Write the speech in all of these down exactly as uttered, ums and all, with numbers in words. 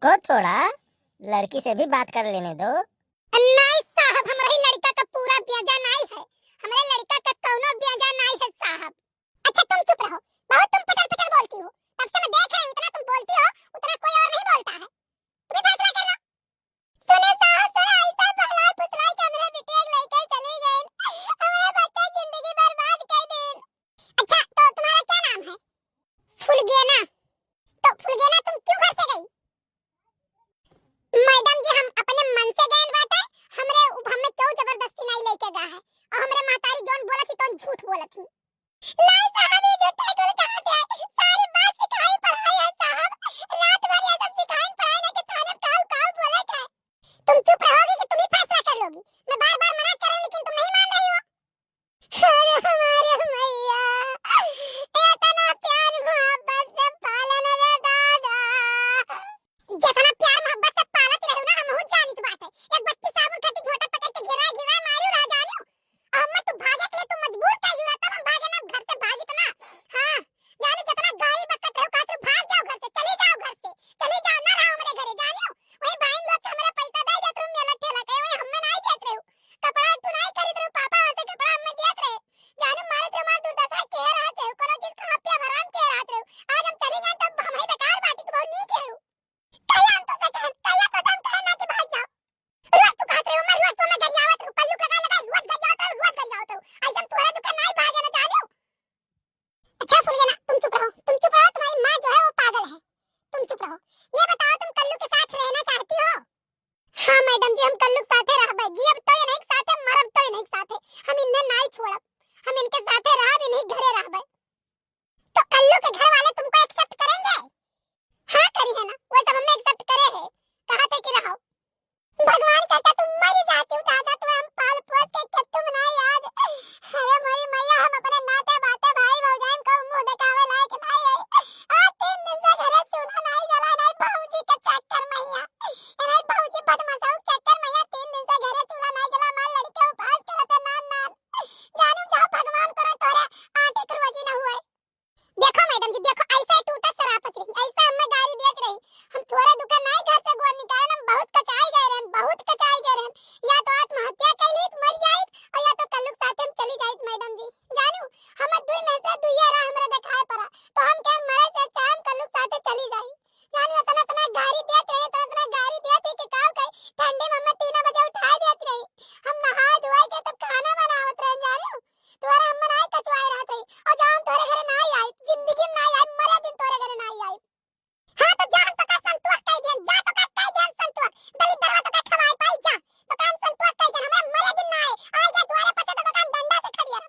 को थोड़ा लड़की से भी बात कर लेने दो। नाई साहब, हमरे लड़का का पूरा बेजा नाई है, हमरे लड़का का कौनो बेजा नाई है साहब। अच्छा तुम चुप रहो, बहुत तुम पटर पटर बोलती हो, तब से मैं देख रही हूँ, इतना तुम बोलती हो उतना कोई और नहीं बोलता है, तुम ही फैसला कर लो। सुने साहब, सुने, ऐसा बहलाए फुसलाए के हमरे बिटिया के लेके चली गई, हमरे बच्चा की जिंदगी बर्बाद कर दी। अच्छा, तो तुम्हारा क्या नाम है? फुलगेना। तो फुलगेना, तुम क्यों घर से गई? मैडम जी, हम अपने मन से गए बाटे, हमरे उ-, हमें क्यों जबरदस्ती नहीं लेके गया है, और हमरे महतारी जौन बोलत ही तौन झूठ बोलत ही। लाई साहब, ये झूठा गुल कहाँ से आए? सारी बात सिखाई पढ़ाई है साहब, रात भर ये सब सिखाई पढ़ाई ना के थाने काऊ काऊ बोले के। तुम चुप रहोगी कि तुम ही फैसला कर लोगी? मैं बार बार मना कर रही हूँ, लेकिन तुम नहीं मान रही हो। अरे हमारे मैया, इतना प्यार मोहब्बत से पालन रे दादा। जितना प्यार मोहब्बत से पालत रहे ना, हम बहुत जानित बात है। एक बट्टी साबुन खाती झोटा पकड़ के गिराए गिराए मारियो रह जानियो। और मैं तू भागे के लिए तू मजबूर कर दिया, तब हम भागे ना घर से भागित ना। हाँ, जाने जितना गाली बकत रहे, कहत रहे, "भाग जाओ घर से, चली जाओ घर से, चली जाओ, ना रहो हमारे घरे, जानियो।" वही बहन लोग के हमारा पैसा दे देत रहो, मेला ठेला के, वही हमें नहीं देत रहो। कपड़ा तू नहीं खरीद रहो, पापा होते कपड़ा हमें देत रहे। जाने मारे तो हमारे दुर्दशा के रहत रहे, कोनो चीज खा पिया हराम के रहत रहे। आज हम चली गए तब हम ही बेकार बाटी, तू बहुत नीक है। कहिया हम तो से कहे, कहिया तो से हम कहे ना कि भाग जाओ। रोज तू कहत रहे, मैं रोज तो मैं गरियावत रहूं, कल्लू के लगा लगा रोज गरियावत रहूं, रोज गरियावत रहूं। ऐसन तोहरा दुकान नहीं भागे ना जानियो। अच्छा फुलगेना, तुम चुप रहो, तुम चुप रहो, तुम्हारी माँ जो है वो पागल है, तुम चुप रहो। ये बताओ, तुम कल्लू के साथ रहना चाहती हो? हाँ मैडम जी, हम कल्लू के साथे रहबे जी, अब तो ये नहीं के साथे, मरब तो ये नहीं के साथे, हम इन्हें नहीं छोड़ब, हम इनके साथे रहब, इन्हीं घरे रहबे। तो कल्लू के घर वाले तुमको एक्सेप्ट करेंगे? हाँ करी है ना, वो सब हमें एक्सेप्ट करे है, कहा थे कि रहो। भगवान कहता तुम मर जाती हो दादा, तो हम पाल पोस के, के तुम ना याद। अरे मोरी मैया, हम अपने नाते बाते भाई भौजाइन को मुंह दिखावे लायक नहीं है। आज तीन दिन से घरे चूल्हा नहीं जला, नहीं भौजी के चक्कर मैया, ये नहीं भौजी बदमाशा के चक्कर मैया, तीन दिन से घरे चूल्हा नहीं जला, हमारे लड़के उपास करते नान नान। जानू जाओ भगवान करे तोरे आटे के रोजी न हुए। देखो मैडम जी, देखो, ऐसे टूटा सरापत रही, ऐसे हमें गारी देत रही। हम थोड़ा दुखा नाई घर से गोड़ निकालन, हम बहुत कचाई गए रहन, बहुत कचाई गए रहन। या तो आत्महत्या कर लीत, मर जाइत, और या तो कल्लू के साथ हम चली जाइत मैडम जी। जानू, हम दुई में से दुइये राह हमरा देखाए पड़ा, तो हम कहे मरे से अच्छा हम कल्लू के साथ चली जाई। जानू, इतना, इतना गारी देत रही, इतना, इतना गारी देत रही कि का कही, ठंडी में हमें तीन बजे उठाए देत रही। हम नहाए धोए के तब खाना बनावत रहे, जानू। तोहरे हम नाई कचवाए रहत हई, और जा हम तोहरे घरे नाई आई, जिंदगी में नाई आई, मरे दिन तोहरे घरे नाई आई। हाँ तो जा, हम तोका संतोष कई दियन, जा तोका कई दियन संतोष, दलिद्दर हो तोका खवाए पाई जा, तोका हम संतोष कई दियन, हमरा मरे दिन ना आए, आई गया दुआरे पर तो तोका हम डंडा से खदिया।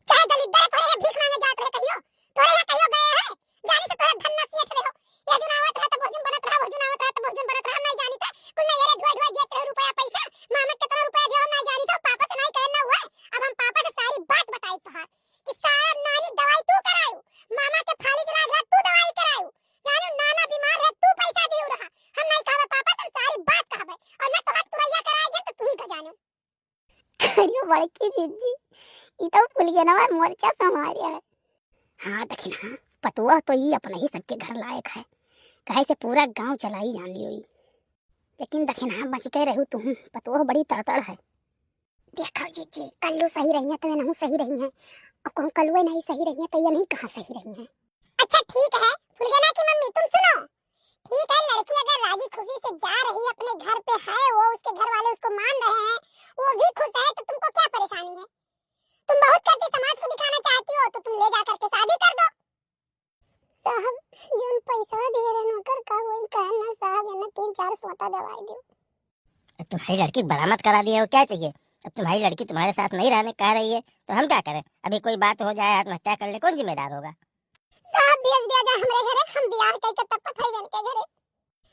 चाहे दलिद्दर तोहरे भीख मांगे जात रहे कहियो, तोहरे यहाँ कहियो गए हैं, जानी तो तोहरे धन नसीहत रहे हो, ये जुन आवत रहा तो भोजन बनत रहा, भोजन आवत रहा तो भोजन बनत रहा, हम नहीं जानी था, कुल नहीं ये रे ढोए ढोए देत रहे रुपया पैसा, मामा कितना रुपया दियो हम नहीं जानी था, पापा से नहीं कहे ना हुआ, अब हम पापा से सारी बात बताई तोहार। कि साहब नानी दवाई तू करायू, मामा के फालिज लाग रहा तू दवाई करायू, जानू नाना बीमार है तू पैसा दियो रहा। हम नहीं कहबे पापा, हम सारी बात कहबे और ना तोहार तुरैया कराए दे तो तू ही का जानू। अरे बड़की जीजी, ई तो फुलगेनवा मोर्चा संभारे है। हाँ दखिनहा, पतोह तो ई अपने ही सबके घर लायक है, कहे से पूरा गांव चलाई जान लियो ई। लेकिन दखिनहा बच के रहू तुहू, पतोह बड़ी तड़तड़ है। देखो जीजी, कल्लू सही रही है तो ये नहीं सही रही है, और कहूँ कल्लुए नहीं सही रही है तो ये नहीं कहाँ सही रही है। अच्छा ठीक है फुलगेना की मम्मी, तुम सुनो, ठीक है लड़की अगर राजी खुशी से जा रही अपने घर पे है, वो उसके घर वाले उसको मान रहे हैं, वो भी खुश है, तो तुमको क्या परेशानी है? तुम बहुत करके समाज को दिखाना चाहती हो तो तुम ले जा करके शादी कर दो। साहब, जोन पैसा दिए रहन ओकर का होई? कहे ना साहब, एने तीन चार सोटा दवाई दो। अब तुम्हारी लड़की को बरामद करा दिए, और क्या चाहिए? अब तुम्हारी लड़की तुम्हारे साथ नहीं रहने कह रही है तो हम क्या करें? अभी कोई बात हो जाए, आत्महत्या कर ले, कौन जिम्मेदार होगा? साहब, भेज दिया जाए हमरे घरे, हम बियाह करके तब पठाई बन के घरे।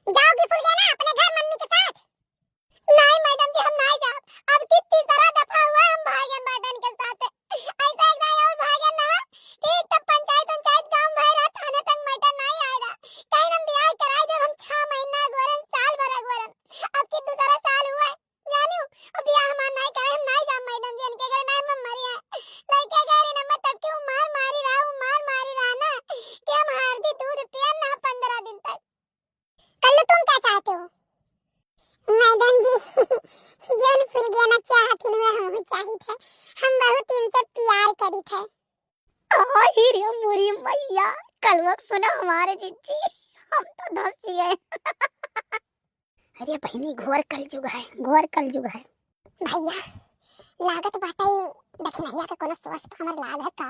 जाओगी फुलगेना अपने घर मम्मी के साथ? नहीं मैडम जी, हम नहीं जाब। अब की तीसरा दफा हुआ हम भागेन बाटन के साथ। ऐसा एक बार और भागेन ना, ठीक तब पंचायत, पंचायत गांव भर रहा, थाने तक मैटर नहीं आए रहा। कहीं हम बियाह कराई दे, हम छह महीना अगोरन, साल भर अगोरन। अब की दूसरा साल हुआ है, जानू, अब बियाह हमार नहीं करे, हम नहीं जाब मैडम जी, इनके घरे नहीं हम मरी है। लड़के कह रहे ना, मैं तब क्यों मार मारी रहा हूँ, मार मारी रहा ना, कि हम हरदी दूध पियन ना पंद्रह दिन तक। कल ये ना चाहत हिन, वे हमहू चाहित है। हम बहुत इनसे प्यार करित है। आई रे मोरी मैया, कलुआ के सुना हमारे जिज्जी, हम तो धंसी गए। अरे बहिनी, घोर कलजुग है, घोर कलजुग है। भैया, लागत बाटे दखिनैया के कोनो source power लाग है का?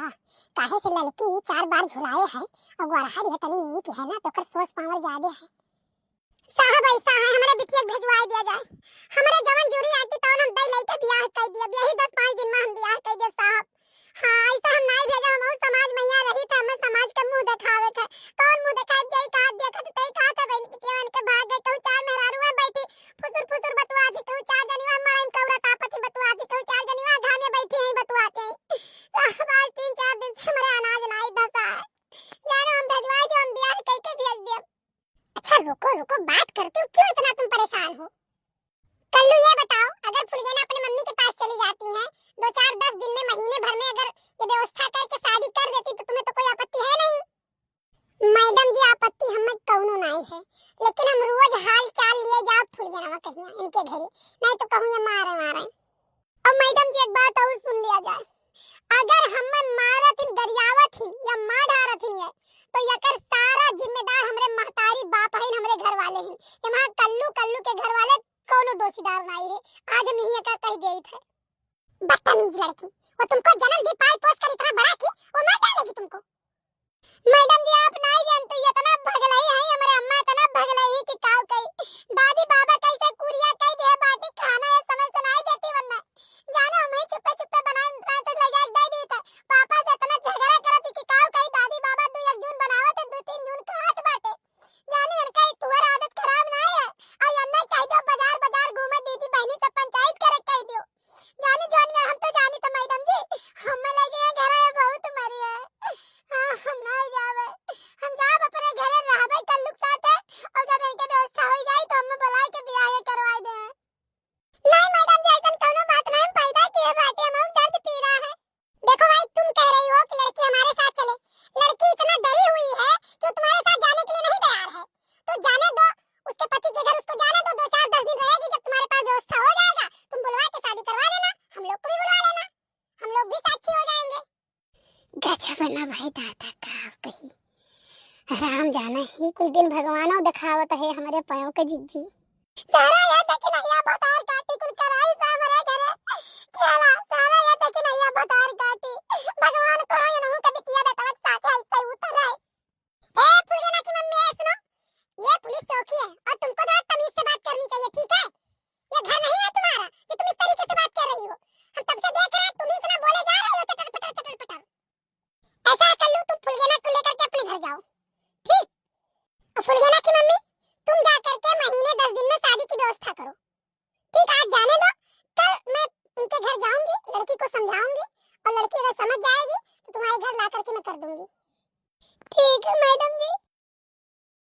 काहे से ललकी चार बार झुलाए है और गोरहर ये तनी नीक है ना, तो ओकर source power ज्यादा है। साहब ऐसा है, हमरे बिटिया के भेजवाए दिया जाए, हमरे जवन जूरी आटी तवन हम दई लइके बियाह कर दिया, यही दस पाँच दिन में हम बियाह कर दिया साहब। हाँ, ऐसा हम नाई भेजा, हम समाज में यहाँ रही थे, हमें समाज के मुंह देखावे थे। कौन मुंह देखाए? जई का देखत तई का था बहन बिटिया के भाग गए, कहूँ चार मेहरारू है बैठी फुसुर फुसुर बतुआ थी, कहूँ चार जनिवा मड़ई में कौरत आपत ही बतुआ थी, कहूँ चार जनिवा घामे बैठी हैं बतुआते हैं। साहब आज तीन चार दिन से हमारे अनाज नाई धसा है, जानो हम भेजवाए दे, हम बियाह कई के भेज दे। अच्छा रुको रुको, बात करती हूँ, क्यों इतना तुम परेशान हो? कल्लू ये बताओ, अगर फुलगेना अपने मम्मी के पास चली जाती हैं, दो चार दस दिन में, महीने भर में अगर ये व्यवस्था करके शादी कर देती तो तुम्हें तो कोई आपत्ति है नहीं। मैडम जी, आपत्ति हमें कौनो नाई है, लेकिन हम रोज हाल चाल लिए जाओ फुलगेना कहिया इनके घरे, नहीं तो कहूँ ये मारे मारे। अब मैडम जी एक बात और सुन लिया जाए, अगर हमें मारत हिन, गरियावत हिन या मार डारत हिन ये, तो यकर सारा जिम्मेदार हमरे महतारी बाप हइन, हमरे घर वाले हइन। ये वहाँ कल्लू, कल्लू के घर वाले कौनो दोषीदार नाई है। आज हम यही का कह देइत है। बदतमीज लड़की, वो तुमको जन्म दी, पाल पोस कर इतना बड़ा की, वो मार डालेगी तुमको। मैडम जी, आप नाई जानते, ये इतना भगलई है, हमरे अम्मा इतना भगलई है कि काऊ कही। दादी बाबा कैसे कुरिया कह दे बाटी, खाना ये समय से नाई देती वरना। जानो हम ही चुप्पे चुप्पे बनाए, रात ले जाके दे दी था। पापा से इतना झगड़ा करत थी कि काऊ कही, दादी बाबा दो एक जून बनावत है, दो तीन जून खात बाटे। जानी उनका ई तुअर आदत खराब ना है। और अन्ना कह दो बाजार बाजार घूमे, दीदी बहनी सब पंचायत करे कह दियो। जानी जान में हम तो जानी तो मैडम जी, हम ले जाए घर में बहुत मरी है। हाँ, हम नहीं जावे, हम जाब अपने घरे रहबे कल्लू के साथे, और जब इनके व्यवस्था हो जाए तो हम बुलाए के बियाह करवाए दे। नहीं मैडम जी, ऐसन कौनो बात नहीं, हम पैदा किए बाटे, हम दर्द पी रहा है। देखो भाई, तुम कह रही हो कि लड़की हमारे साथ चले, लड़की इतना डरी हुई है कि वो तुम्हारे साथ जाने के लिए नहीं तैयार है, तो जाने दो, उसके पति के घर उसको जाने दो, दो चार दस दिन रहेगी, जब तुम्हारे पास व्यवस्था हो जाएगा तुम बुलवा के शादी करवा लेना, हम लोग को भी बुलवा लेना, हम लोग भी साक्षी हो जाएंगे। गजब ना भाई दादा, का कही। राम जाने ही कुल दिन भगवानो देखावत है हमरे पाँव के जिज्जी। सारा ये देखी नैया भतार काटी कुल कराई सा हमरे घरे। खेला, सारा ये देखी नैया भतार काटी। भगवान करो ये नहु कभी